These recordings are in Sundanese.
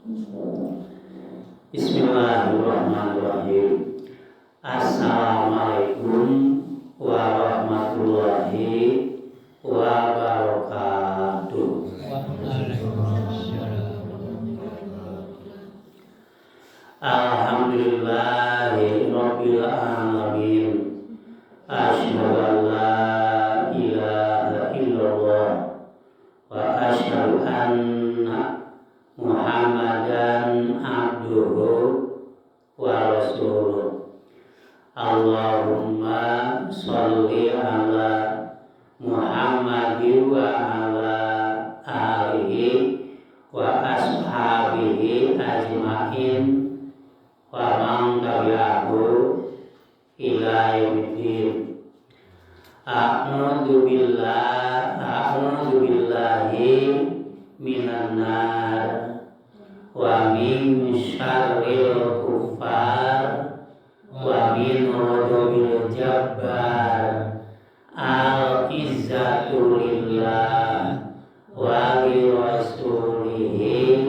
Bismillahirrahmanirrahim. Assalamualaikum warahmatullahi wabarakatuh. Alhamdulillahi rabbil alamin. Asyhadu an la ilaha illallah wa asyhadu anna Muhammadan abduhu wa rasuluh. Allahumma sholli ala Muhammadin wa ala alihi wa ashabihi ajmain wa man tabi'ahu ila yaumiddin. A'udzu billahi minan nar wa min syarril kuffar wa min ghadabil jabbar. Al izzatu lillah wa li rasulihi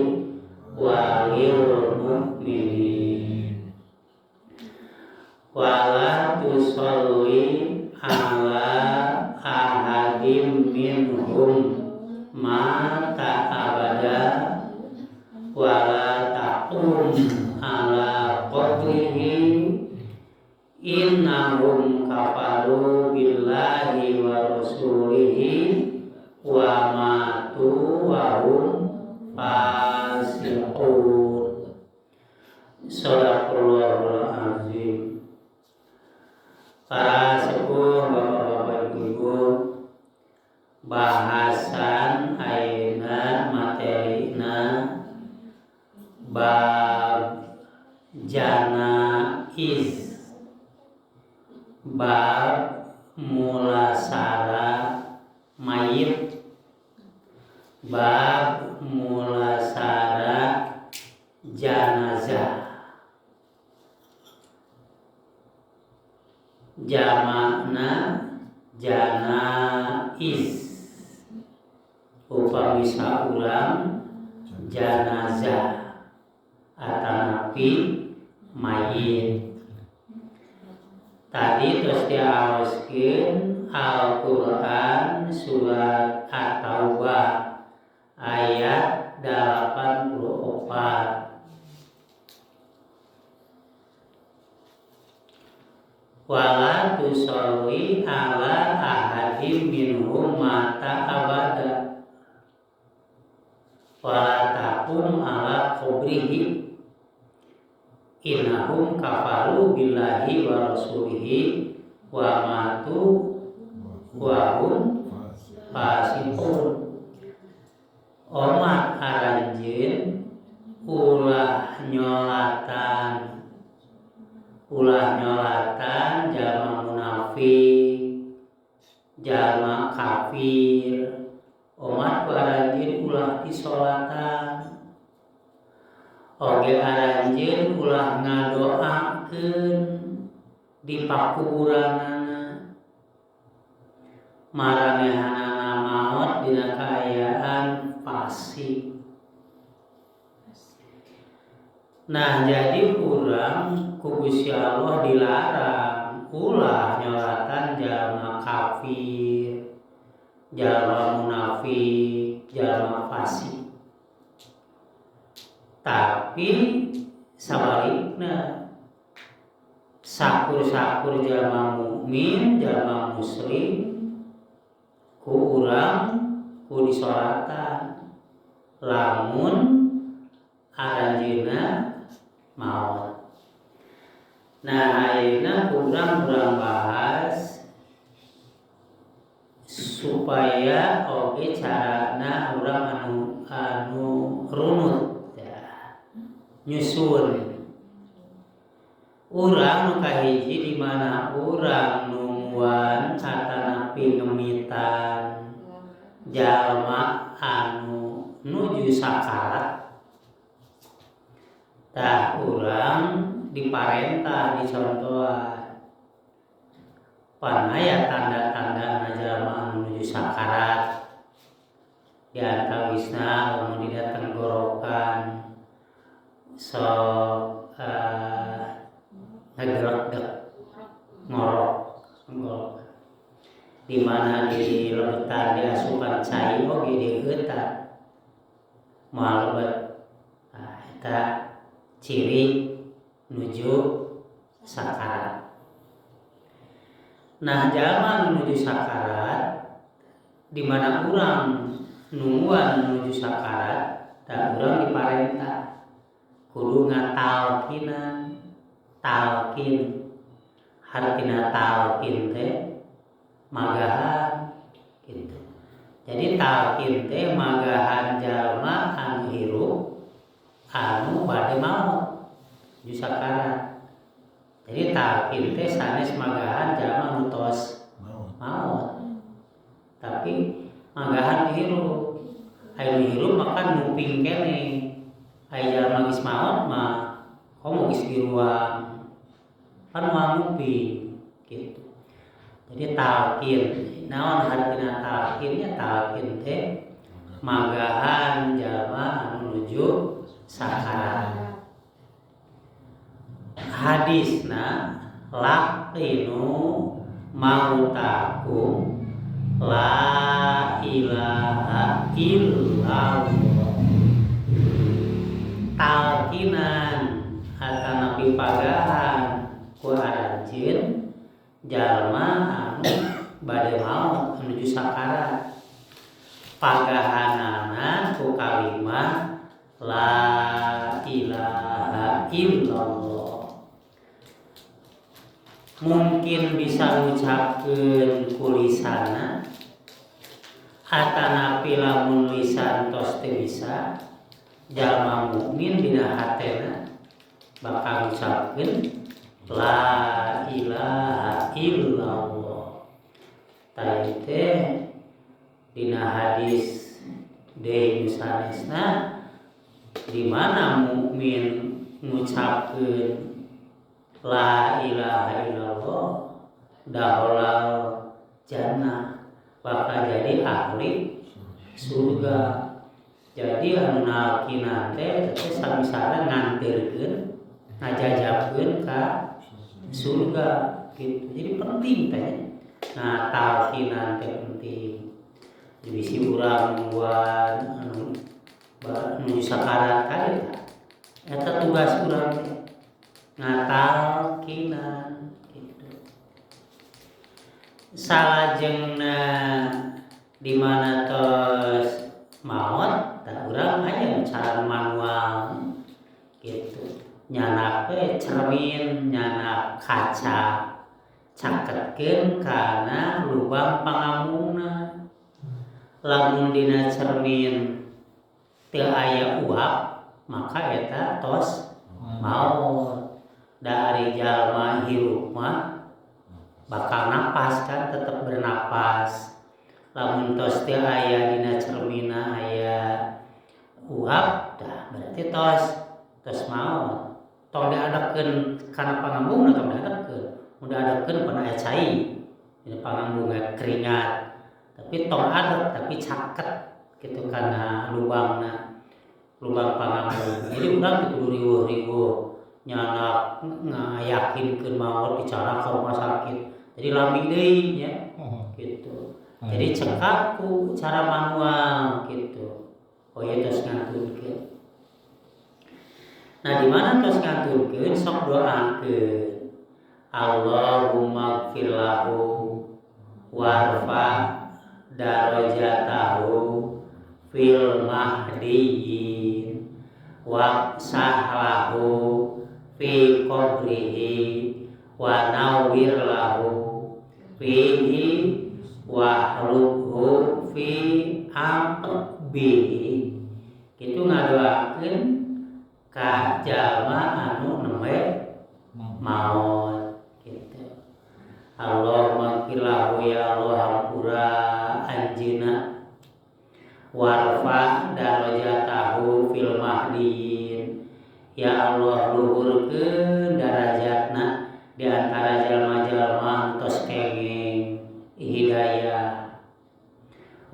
wa lil mu'minin. Wa la tusalli ala ahadim minhum mata abada wa la taqum ala qabrihi innahum kafaru billahi wa rasulihi wa matu wa hum fasiqun. Shadaqallahul azim. Para sepuh, bapak-bapak, ibu-ibu, bahasan ayeuna materina bab janaiz, bab mulasara mayit, bab mulasara janazah. Jamakna janaiz, upami saurang janazah atanapi mayit. Tadi terus diaoskeun Al-Qur'an surat At-Taubah ayat 84. Wala tusolli ala ahadim minhum mata abada wala taqum ala qabrihi innahum kafaru billahi wa rasulihi wa matu wa hum fasiqun. Omat aranjeun ulah nyolatan, ulah nyolatan jalma munafik, jalma kafir. Omat ku aranjeun ulah disolatan. Oge aranjeun ulah ngadoakeun di pakuburanana. Maranehanana maot dina kaayaan fasik. Nah, jadi urang ku Gusti Allah dilarang ulah nyolatan jalma kafir, jalma munafik, jalma fasik. Tapi sabalikna sakur-sakur jalma mukmin, jalma muslim ku urang ku disolatan lamun aranjeunna maot. Nah, ayeuna kurang bahas supaya oge carana urang anu runut ya, nyusun. Urang nu kahiji di mana urang nungguan atanapi ngemitan jalma anu nuju sakarat. Tah urang diparentah dicontohan pan aya tanda-tanda jalma anu nuju sakarat di antawisna lamun dina tenggorokan Sok ngagelegdeg, ngorok tenggorokan, di mana di lebetan diasupan cai oge diheutan moal lebet. Nah, eta ciri nuju sakarat. Nah, jalma nu nuju sakarat, di mana urang nungguan menuju sakarat dan urang diparentah kudu ngatalkinan. Talkin hartina talkin teh magahan gitu. Jadi talkin teh magahan jalma anu hirup anu bade maot nuju sakarat. Jadi talkin teh sanes magahan jalma anu tos maot, tapi magahan hirup. Aya nu hirup maka nguping keneh. Aya jalma geus maot mah komo geus diruang kan moal nguping gitu. Jadi talkin naon hartina talkinnya? Talkin teh magahan jalma anu nuju sakarat. Hadisna laqinu mautakum la ilaha illallah. Talkinan atanapi pagahan ku aranjeun jalma anu bade maot menuju sakarat, pagahanana ku kalimah la ilaha illallah. Mungkin bisa ngucapkeun ku lisana, atanapi lamun lisan tos teu bisa, jalma mukmin dina hatena bakal ngucapkeun la ilaha illallah. Tah teh dina hadis deui sanesna, di mana mukmin ngucapkeun la ilaha illallah dakhalal jannah, bakal jadi ahli surga. Jadi anu nalkinan teh teh sami-sareng nganterkeun ngajajabkeun ka surga gitu. Jadi penting teh. Nah, talkinan teh penting. Jadi bisi urang nungguan anu nuju sakarat kali eta tugas urang teh ngatalkinan gitu. Salajengna di mana tos maot tah urang aya cara manual gitu. Nyanak we cermin, nyanak kaca, caketkeun kana lubang pangambungna. Lamun dina cermin teu aya uap maka eta tos maot. Dari jalma hirup mah bakal napas kan, tetep bernapas. Lamun tos teu aya dina cermina aya uap dah berarti tos tos maot. Tong diadepkeun kana pangambungna, tong diadepkeun. Mun diadepkeun pan aya cai dina pangambungna keringat. Tapi tong adep tapi caket gitu kana lubangna, lubang pangambung. Jadi urang teu kudu riweuh-riweuh nyanak ngayakinkeun maot dicara ka rumah sakit. Jadi lami deui nya gitu. Jadi cekap ku cara manual gitu. Oh ieu tos ngantunkeun. Nah, di mana tos ngantunkeun sok doakeun. Allahumma gfir lahu warfa darajatahu fil mahdiyyin wa sahlahu fi qabrihi wa nawwir lahu fihi wa hlubhu fi aqbihi. Kitu ngadoakeun ka jalma anu nembe maot gitu. Allahumma gfir lahu, ya Allah hampura anjeunna, warfa darajatahu fil mahdiyin, ya Allah luhurkeun darajatna di antara jalma-jalma tos kenging hidayah,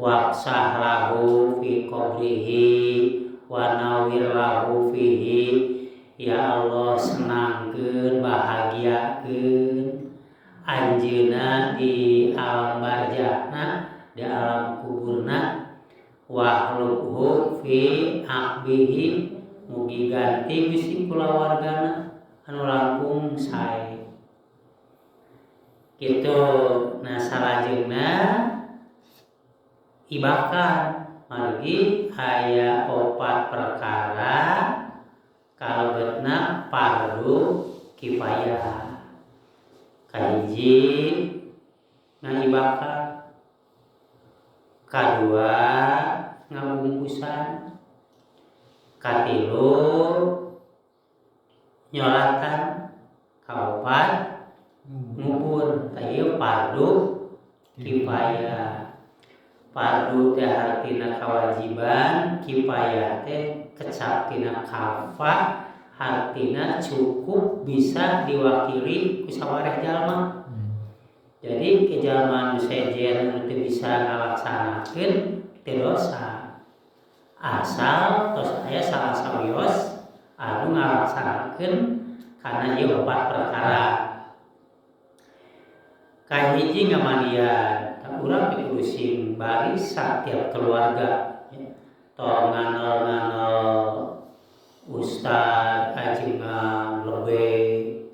wafsah lahu fi qabrihi wa nawwir lahu fihi, Ya Allah senangkeun bahagiakeun anjeunna di alam barzahna di alam kuburna wahlukhu fi aqbihi mugi ganti Gusti kulawargana anu langkung sae kitu. Nah salajengna ibakan margi aya opat perkara kalebetna fardu kifayah. Kahiji ngaibakan, kadua ngabungkusan, katilu nyolatan, kaopat ngubur. Tah ieu fardu kifayah. Fardu teh hartina kewajiban, kifayah teh kecap tina kafa hartina cukup bisa diwakili ku sawareh jalma. Jadi ke jalma nu sejen anu teu bisa ngalaksanakeun teu dosa. Asal tos aya salah sawios anu ngalaksanakeun kana ieu opat perkara. Kahiji ngamandian, tah urang teh kudu sing baris satiap keluarga ya. Tong nganel-nganel ustad ajengan lebih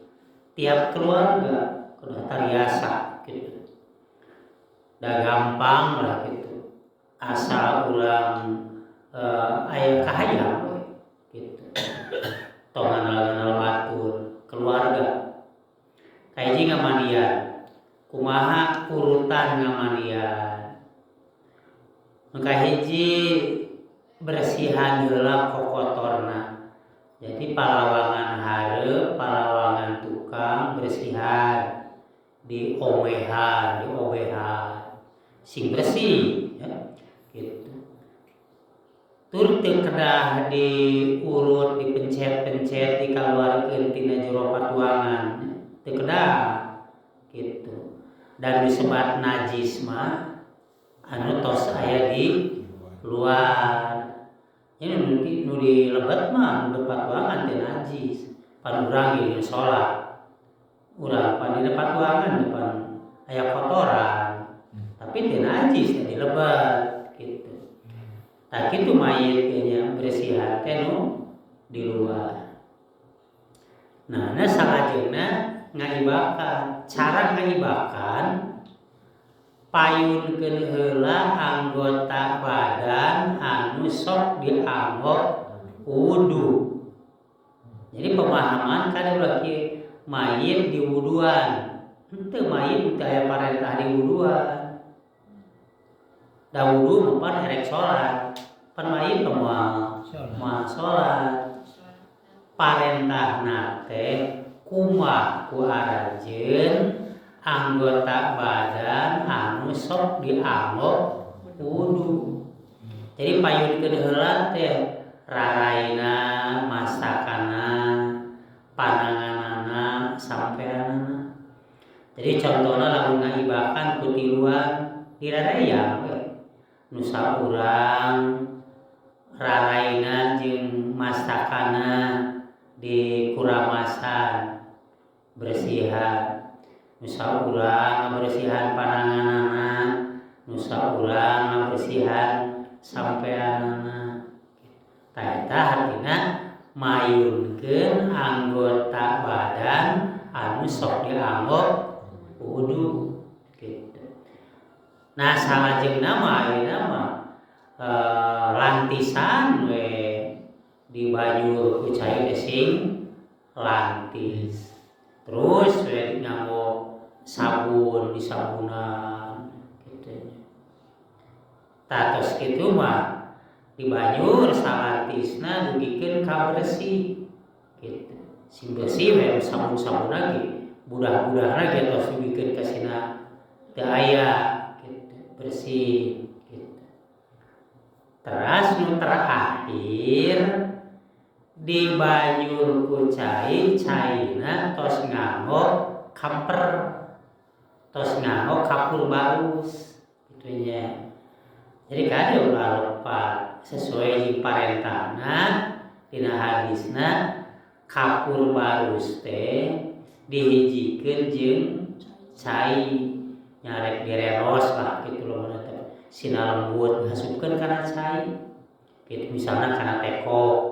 tiap keluarga kudu tariasa gitu. Da gampang lah gitu. Asal urang aya kahayang we gitu. Tong nganel-nganel batur keluarga. Kahiji ngamandian. Kumaha urutan ngamandian? Nu kahiji bersihan heula kokotorna. Jadi palawangan hareup, palawangan tukang bersihan, diomehan, diobehan sing bersih ya gitu. Tur teu kedah diurut, dipencet-pencet, dikaluarkeun tina jero patuangan, teu kedah gitu. Dan disebat najis mah anu tos aya di luar. Ini nu di lebet mah nu patuangan teh najis. Pan urang ge salat. Urang pan dina patuangan depan aya kotoran. Tapi teh najis teh di lebet gitu. Tah kitu mayit ge nya bersihan teh nu di luar. Nah, na salajengna ngaibakan. Cara ngaibakan payunkeun heula anggota badan anu sok dianggap wudu. Jadi pemahaman kada ulah kieu mayit diwuduan. Henteu mayit teu aya parentah diwuduan. Da wudu mah pan erek salat. Pan mayit mah moal salat. Parentahna teh kumaha ku aranjeun anggota badan anu sok dianggap wudu. Jadi payunkeun heula teh raraina, masakana, pananganana, sampeanana. Jadi contohna lamun ngaibakan ku tiluan dirarayang we. Nu saurang raraina jeung masakana dikuramasan bersihan, nu saurang ngabersihan pananganana, nu saurang ngabersihan sampeanana. Tah eta hartina mayunkeun anggota badan anu sok dianggap wudu gitu. Nah salajengna mah ayeuna mah lantisan we dibanjur ku cai teh sing lantis. Terus we nganggo sabun disabunan gitu. Tah tos kitu mah dibanjur salantisna dugikeun ka bersih gitu. Sing bersih we sabun-sabun lagi, budah-budahna ge tos dugikeun ka sina teu aya gitu, bersih gitu. Teras nu terakhir dibanjur ku cai, caina tos nganggo kamper, tos nganggo kapur barus kitu nya. Jadi kade ulah lepat sesuai jeung parentahna dina hadisna Kapur barus teh dihijikeun jeung cai, nyarek direros lah gitu loh, mana teh sina lembut, asupkeun kana cai gitu, misalnya kana teko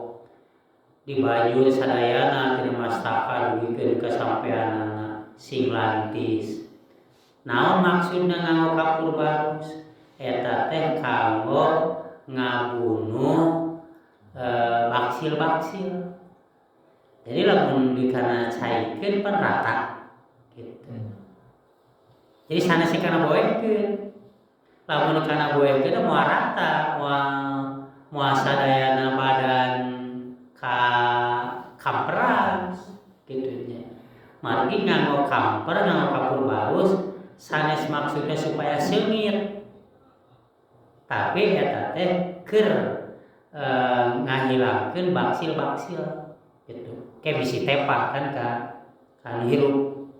dibanjur sadayana tina mastaka dugikeun ka sampeanana sing lantis. Naon maksudna nganggo kapur barus eta teh? Kanggo ngabunuh baksil-baksil. Jadi lamun dikana caikeun pan rata gitu. Jadi sanes kana boehkeun. Lamun kana boehkeun moal rata, moal moal sadayana badan ka kamperan gitu nya. Margi nganggo kamper, nganggo kapur barus sanes maksudnya supaya seungit, tapi eta teh keur ngahilangkeun baksil-baksil gitu, kayak bisi tepa kan ka kan hirup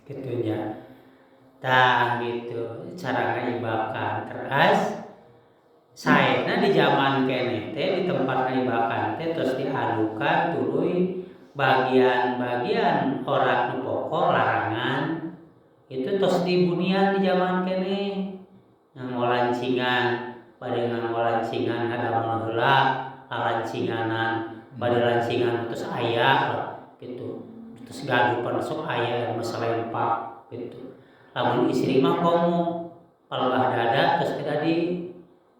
gitu nya. Tah, gitu cara ngaibakan. Teras saena di zaman keneh teh di tempat ngaibakan teh terus diadukan tuluy bagian-bagian orat nu pokok larangan itu tos dibunian. Di zaman keneh nganggo lancingan, bade nganggo lancingan ngadamel heula lalancinganan, bade lancingan terus aya lah gitu, terus gaduh pan sok aya masalempak gitu. Lamun istri mah komo palebah dada terus kita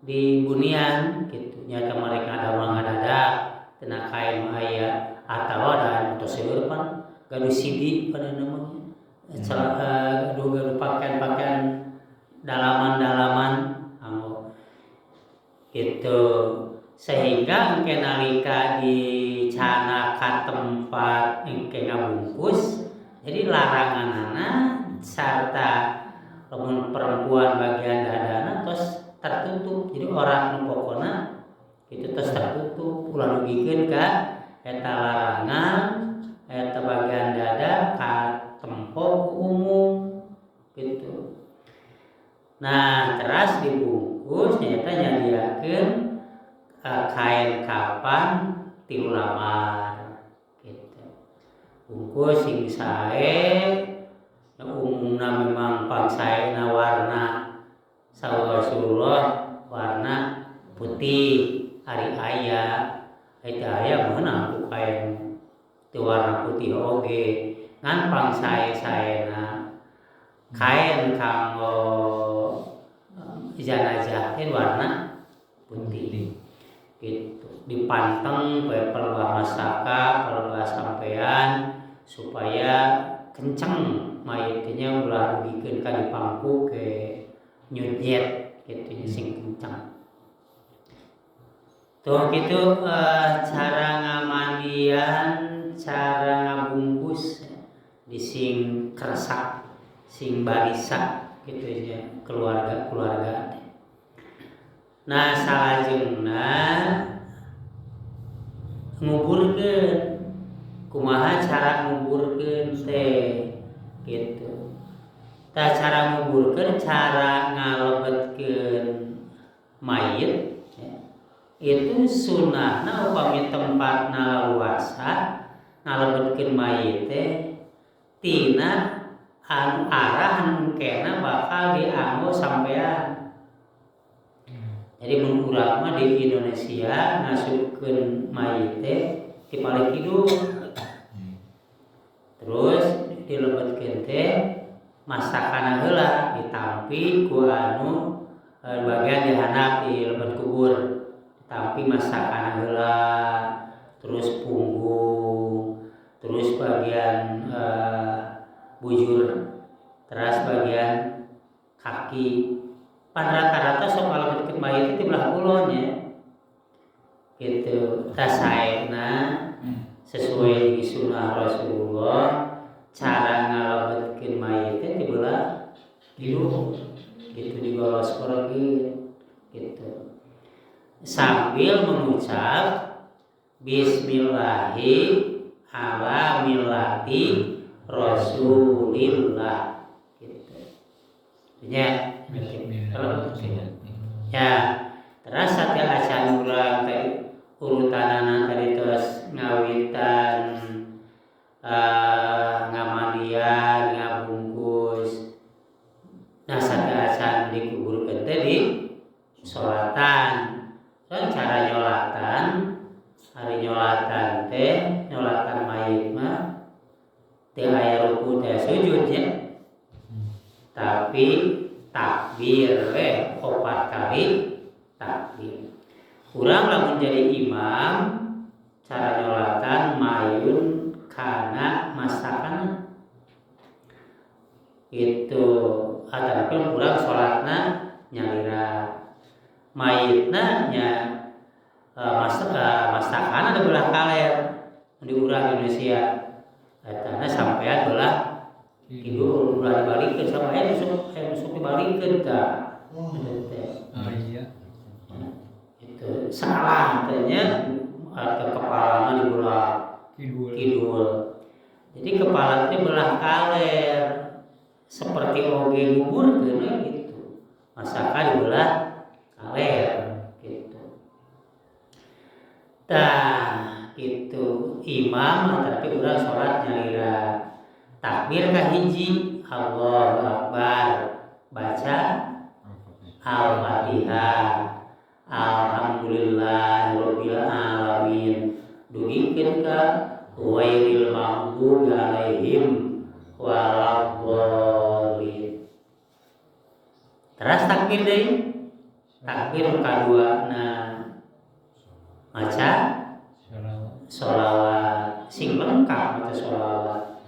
di bunian gitu nya, mereka ngadamel ngadadak tina kain mah aya atawa da tos seueur pan gaduh sidi pada namanya, gaduh gaduh pakaian-pakaian dalaman-dalaman anggo gitu, sehingga engke nalika dicana ka tempat engke ngabungkus, jadi laranganana sarta lamun perempuan bagian dadana tos tertutup. Jadi orang nu pokona itu tos tertutup, ulah dugikeun ka eta larangan, eta bagian dada katempo ku umum gitu. Nah, teras dibungkus nyata nyadiakeun kain kapan 3 lambar gitu, bungkus sing sae. Umumna memang pangsaena warna, saur Rasulullah warna putih ari aya, itu aya meunang ku kain teu warna putih oge, ngan pangsae-saena kain kanggo jenazah teh warna putih gitu. Dipanteng bae palebah mastaka, palebah sampean supaya kenceng mayitnya, ulah dugikeun ka dipangku ke nyunyet gitu, sing kenceng. Tuh gitu cara ngamandian, cara ngabungkus di sing kersa, sing barisa gitu ya keluarga-keluarga. Nah, salajengna nguburkeun. Kumaha cara nguburkeun teh gitu? Tah, cara nguburkeun, cara ngalebetkeun mayit ya, itu sunahna upami tempatna luasa ngalebetkeun mayit teh tina anu arah anu engkena bakal dianggo sampean. Jadi mun urang mah di Indonesia ngasupkeun mayit teh di paling kidul, terus dilebetkeun teh masakana heula ditampi ku anu bagian dihandap di lebet kubur, ditampi masakana heula, terus punggung, terus bagian bujur, terus bagian kaki. Pan rata-rata sok ngalebetkeun mayit di belah kulon nya gitu. Tah, saena sesuai di sunnah Rasulullah cara ngalebetkeun mayit teh di belah kidul gitu, digoloskeun gitu sambil mengucap bismillahi ala millati Rasulillah gitu nya. Ya, terus sateuacan urang tadi urutanana tadi terus ngawitan. Nyolatan teh, nyolatan mayit mah teu aya ruku teh sujud nya, tapi takbir we 4 kali takbir. Urang lamun jadi imam cara nyolatan mayun kana masakan itu, tapi urang sholatna nyalira, mayitna nya masakan ada belah kaler di urang Indonesia etana sampean belah kidul, ulah dibalikeun sama aya nusuk, aya nusuk dibalikeun tah. Oh iya. Itu salah tanya atau kepalana di belah kidul. Kidul. Jadi kepala teh belah kaler seperti oge nguburkeun we gitu. Masakan di belah kaler gitu. Tah gitu imam tapi urang salat nyalira. Takbir kahiji Allahu Akbar, baca Al-Fatihah, alhamdulillahirabbil alamin, dugikeun ka ghairil maghdubi alaihim waladdallin. Teras takbir deui, takbir kadua na maca sholawat sing lengkap maca sholawat.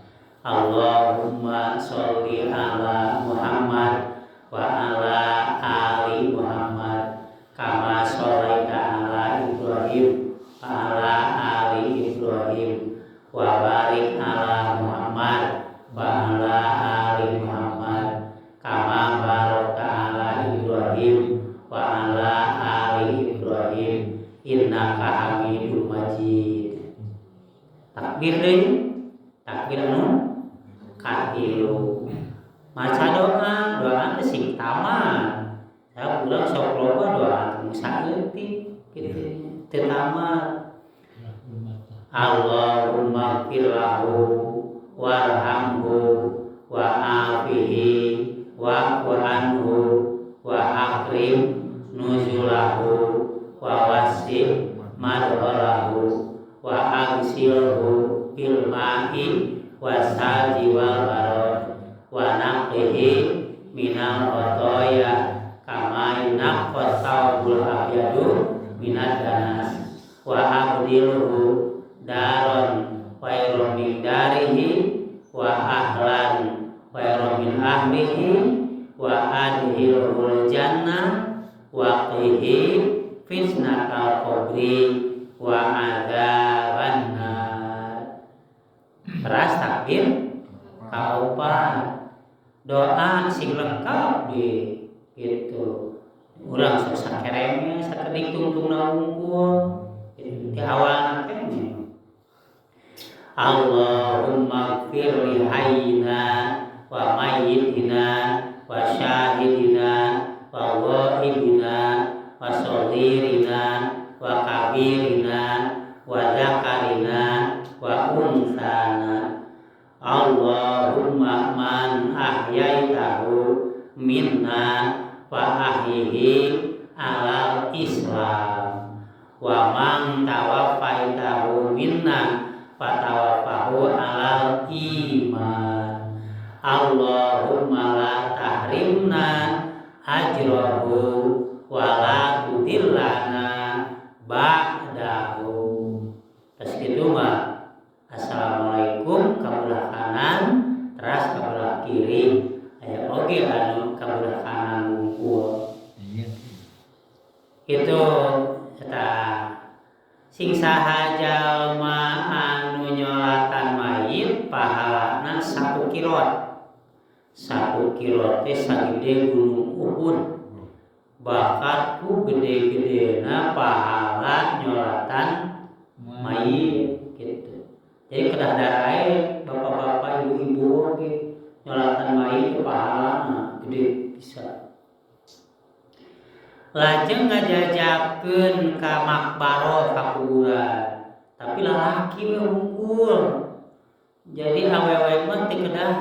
Allahumma sholli ala Muhammad wa ala ali Muhammad kama sholaita ala Ibrahim wa ala ali Ibrahim wa barik ala Muhammad wa ala ali Muhammad kama barakta ala Ibrahim wa ala ali Ibrahim innaka Hamidum Majid. Takbir deui, takbir anu katilu. Maca doa, doa teh sing tamat. Saya urang sok loba doa teh saeutik kitu teu tamat. Allahumma ighfir lahu warhamhu wa afihi wa'fu anhu wa akrim nuzulahu wa wasi' madkhalahu wa agsilhu bil ma'i wasalji wal barad wa naqqihi minal khotoya kama yunaqqas thawbul abyadu minad danas wa abdilhu daron khairum min darihi wa ahlan khairum min ahlihi wa adkhilhul jannah wa qihi fitnatal qabri wa adzaban nar. Teras takbir kaopat, doa sing lengkap di gitu. Urang sok sakereme sakedik tungtungna wungkul gitu. Di awalna teh Allahumma ighfir li hayyina wa mayyitina wa syahidina wa ghaibina wa shaghirina wa kabirina wa zakarina wa unsana. Allahumma man ahyaitahu minna fa ahyihi alal islam wa man tawaffaitahu minna fatawaffahu alal iman. Allahumma la tahrimna ajrahu wa la tudillana ba'dahu. Terus gitu mah assalamualaikum kabelah kanan teras kabelah kiri aya oge anu kabelah kanan wungkul. Itu eta sing saha jalma anu nyolatan mayit pahalana 1 kirot. 1 kirot teh sagede gunung Uhud. Bakat ku gede-gedena pahala nyolatan mayit gitu. Jadi kedah darae bapak-bapak ibu-ibu oge nyolatan mayit pahalana gede bisa. Lajeng ngajajakeun ka makbaroh ka kuburan. Tapi lalaki we unggul. Jadi awewe mah teu kedah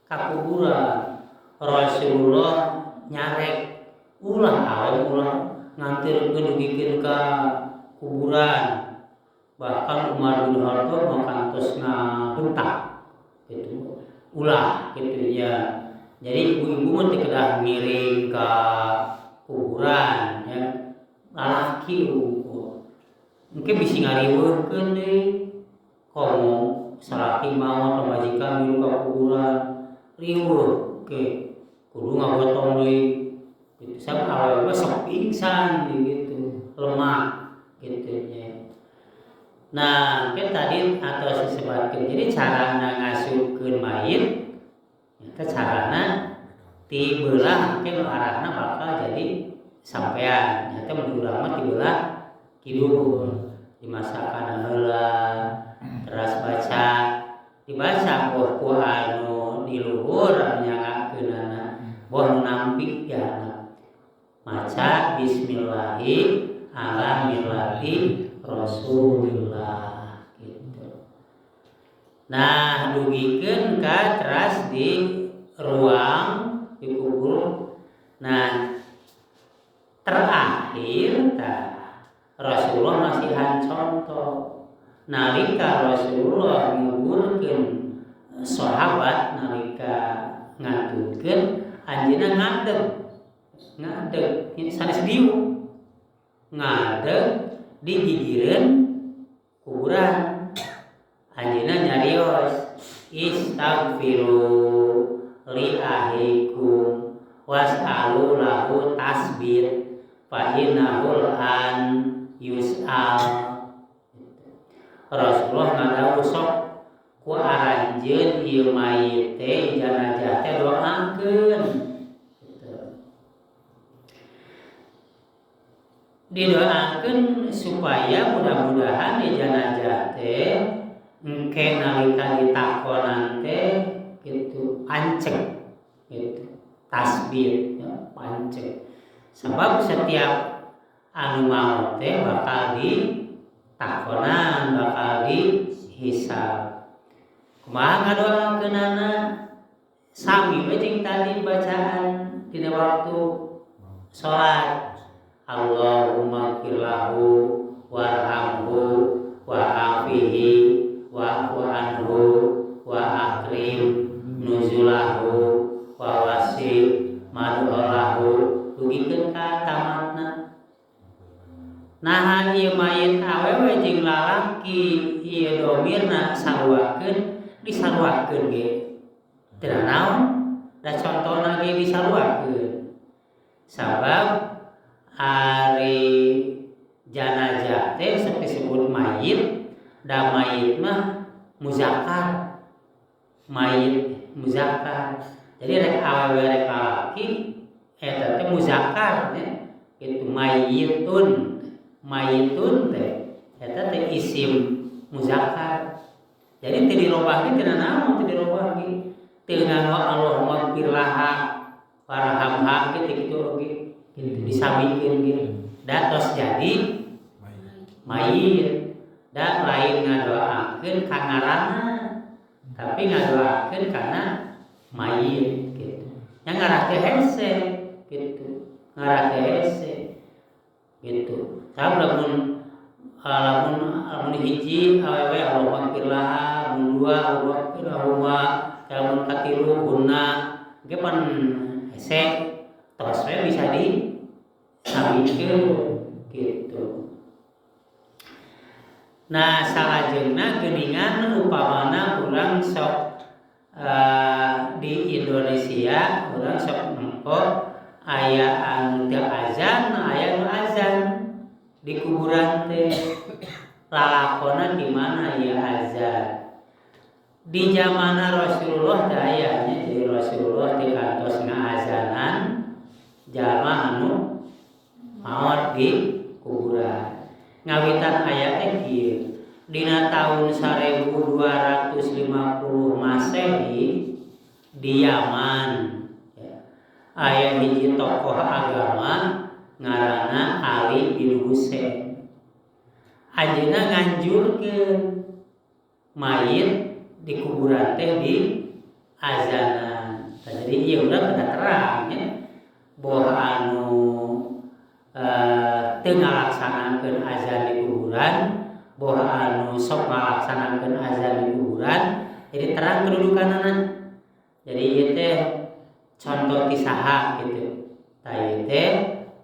ka kuburan. Rasulullah nyarek ulah awewe ulah ngantirkeun dugikeun ka kuburan. Bahkan Umar bin Khattab mah kantos ngabentak gitu, ulah gitu ya. Jadi ibu-ibu mah teu kedah ngiring ka kuburan ya, lalaki unggul. Mungkin bisi ngariweuhkeun deui, komo salaki maot pamajikan milu ka kuburan riweuh ke kudu ngagotong deui gitu. Sabab awewe mah sok pingsan gitu, lemah gitu nya. Nah, mungkin tadi atau disebutkan, jadi carana ngasupkeun mayit eta carana ti beulah, mungkin arahna bakal jadi sampean. Eta mun urang mah ti beulah kidul dimasakan heula, teras baca, dibaca boh ku anu di luhur anu nyangakeunana, boh nu nampi ya maca bismillahi ala millati Rasulillah gitu. Nah, dugikeun ka teras di ruang dikubur. Nah, terakhir tah Rasulullah masihan contoh. Nalika Rasulullah nguburkeun sahabat, nalika ngantunkeun anjeunna ngadeg. Ngadeg sanes diuk. Ngadeg di gigireun kuburan. Anjeunna nyarios, istaghfiru li ahikum was'alu lahu tasbit fa innahu an yus'al. Rasulullah ngadawuh sok ku aranjeun ieu mayit teh jenazah teh doakeun. Didoakeun supaya mudah-mudahan di jenazah teh engke nalika ditakonan teh gitu panceg gitu, tasbih ya, panceg. Sebab setiap anu maot teh bakal ditakonan, bakal dihisab. Kumaha ngadoakeunana? Sami we jeung tadi bacaan dina waktu salat. Allahumma ighfir lahu warhamhu wa'afihi wa'fu anhu wa akrim nuzulahu wa wasi' mad'alahu, dugikeun ka tamatna. Nah, ieu mayit awewe jeung lalaki ieu domirna saruakeun, disaruakeun ge teu naon, da contona ge disaruakeun. Sabab ari janazah teh sok disebut mayit, da mayit mah muzakkar, mayit muzakkar. Jadi rek awewe rek lalaki eta teh muzakkar nya, itu mayitun. Mayitun teh eta teh isim muzakkar. Jadi teu dirobah ge teu nanaon, teu dirobah ge. Teu nganggo Allahumma ighfir laha warhamha ge teu kitu oge. Gitu disamikeun ge. Da tos jadi mayit. Da lain ngadoakeun ka ngaranna, tapi ngadoakeun kana mayit gitu. Nya ngarah teh hese gitu. Ngarah teh hese gitu. Sabab lamun lamun hiji awewe Allahumma ighfir laha, mun dua Allahumma ighfir lahuma, lamun katilu hunna ge pan hese tos we bisa disamikeun gitu. Nah, salajengna geuningan upamana urang sok di Indonesia urang sok nempo aya anu teu azan, aya nu azan di kuburan teh. Lalakona di mana ya azan? Di zamana Rasulullah teh aya nya, jadi Rasulullah teh kantos ngaazanan jalma anu maot di kuburan. Ngawitan aya teh kieu. Dina tahun 1250 Masehi di Yaman ya, aya hiji tokoh agama ngaranna Ali bin Husain. Anjeunna nganjurkeun mayit di kuburan teh di azanan. Tah, jadi ieu urang kedah terang nya boh anu teu ngalaksanakeun azan di kuburan, Boh anu sok ngalaksanakeun azan di kuburan, jadi terang kedudukanana. Jadi ieu teh contoh ti saha gitu. Tah, ieu teh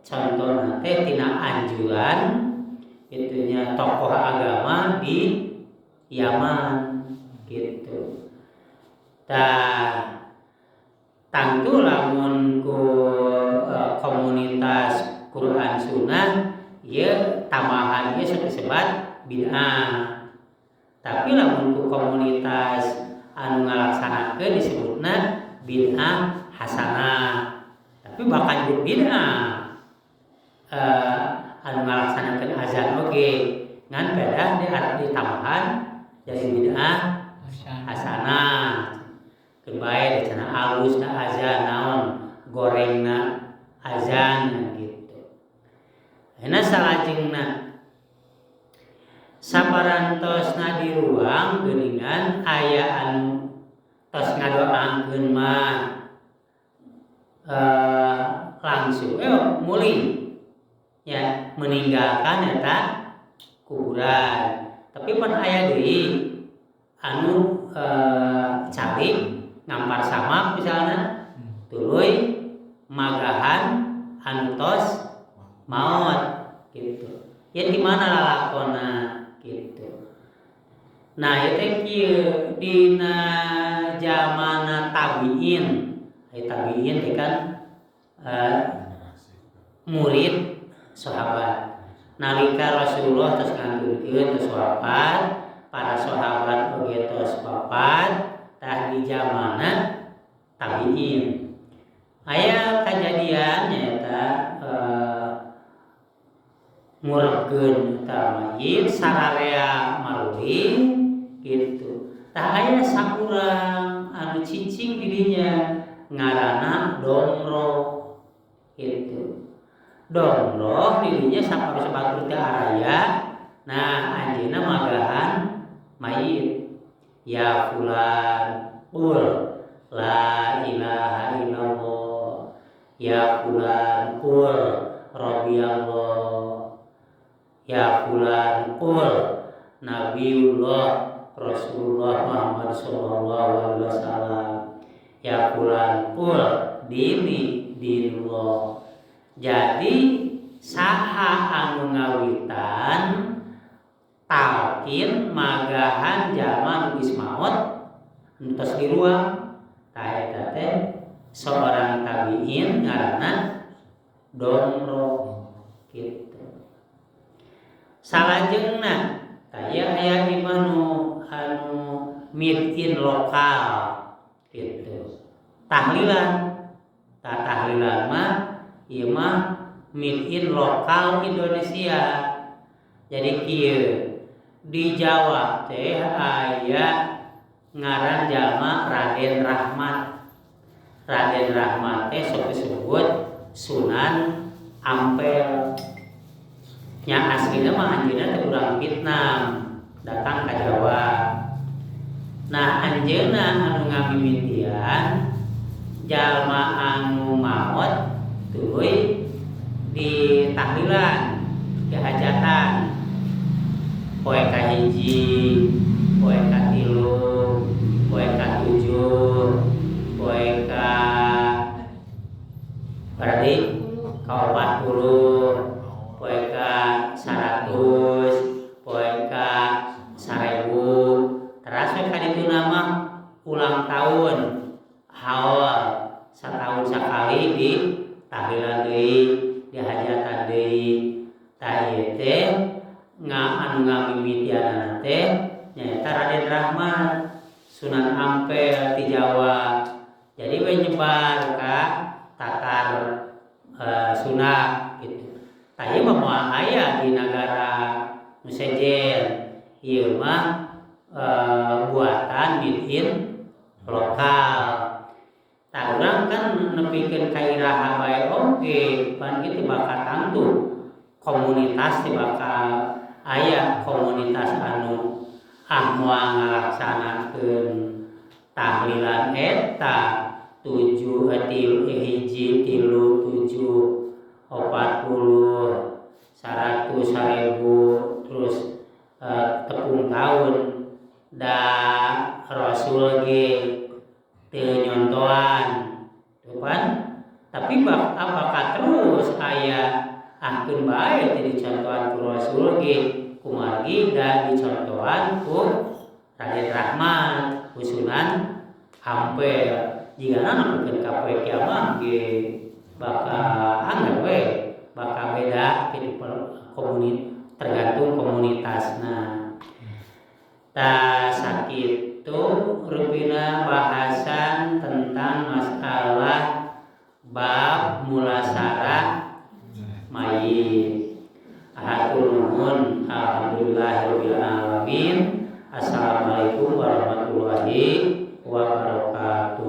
contohna teh tina anjuran itunya tokoh agama di Yaman gitu. Tah, tangtu lamun ku komunitas Quran Sunnah ieu tambahan ieu sok disebat bid'ah. Tapi lamun ku komunitas anu ngalaksanakeun disebutna bid'ah hasanah. Tapi bahkan juga bid'ah anu ngalaksanakeun azan oge, ngan beda di arti tambahan jadi bid'ah hasanah. Keun bae cenah alus na azan, naon gorengna azan gitu. Ayeuna salajengna, saparantosna di ruang geuningan aya anu tos ngadoakeun mah langsung mulih ya, meninggalkan eta kuburan. Tapi pan aya deui anu calik ngampar samak misalnya, tuluy magahan anu tos maot gitu ya, di mana lalakona gitu. Nah, itu kieu, dina zamana tabiin. Ai tabiin teh kan murid sahabat. Nalika Rasulullah tos ngantunkeun, tos wafat, para sahabat oge tos wafat, tah di zamana tabiin aya kajadian, nyaeta ngurebkeun eta mayit sararea maruli gitu. Tah, aya saurang anu cicing di dinya ngaranna Domro gitu. Domro di dinya saparu batur teh araya. Nah, anjeunna magahan mayit, "Ya fulan, qul la ilaha illallah. Ya fulan, qul radhiyallah. Ya fulan, qul Nabiullah Rasulullah Muhammad sallallahu alaihi wasallam. Ya fulan, qul dini dinullah." Jadi saha anu ngawitan talkin magahan jalma nu geus maot, nu tos diruang? Tah, eta teh seorang tabiin ngaranna Domro gitu. Salajengna, tah, ieu aya ieu mah nu anu made in lokal gitu, tahlilan. Tah, tahlilan mah ieu mah made in lokal Indonesia. Jadi kieu, di Jawa teh aya ngaran jalma Raden Rahmat. Raden Rahmat teh sok disebut Sunan Ampel nya. Aslina mah anjeunna teh urang Vietnam datang ka Jawa. Nah, anjeunna anu ngamimitian jalma anu maot tuluy di tahlilan, di hajatan poe kahiji, poe katilu, poe katujuh, poe ka berarti ka 40, poe ka 100, poe ka 1000. Teras we ka dituna mah ulang tahun, haul, setahun sekali di tahlilan deui, di hajatan deui. Tah, ieu teh nga anu ngamimitianana teh nyaeta Raden Rahmat Sunan Ampel di Jawa. Jadi we nyebar ka tatar Sunda gitu. Tah, ieu mah moal aya di nagara nu sejen. Ieu mah buatan made in lokal. Tah, urang kan nepikeun ka iraha bae oge pan kitu bakal tangtu komunitas teh bakal aya komunitas anu ah moal ngalaksanakeun tahlilan eta tujuh, tilu, hiji, tilu, tujuh, 40, 100, 1000, terus Tepung tahun da Rasul ge teu nyontohan tuh kan. Tapi apakah terus aya ahkeun bae teu dicontohan ku Rasul ge, kumargi da dicontohan ku Raden Rahmat, ku Sunan Ampel. Jigana nepikeun ka poe kiamat ge bakal angger we, bakal beda gitu tergantung komunitasna. Tah, sakitu rupina bahasan tentang masalah bab mulasara mayit. Hatur nuhun, alhamdulillahirabbil alamin. Assalamualaikum warahmatullahi wabarakatuh.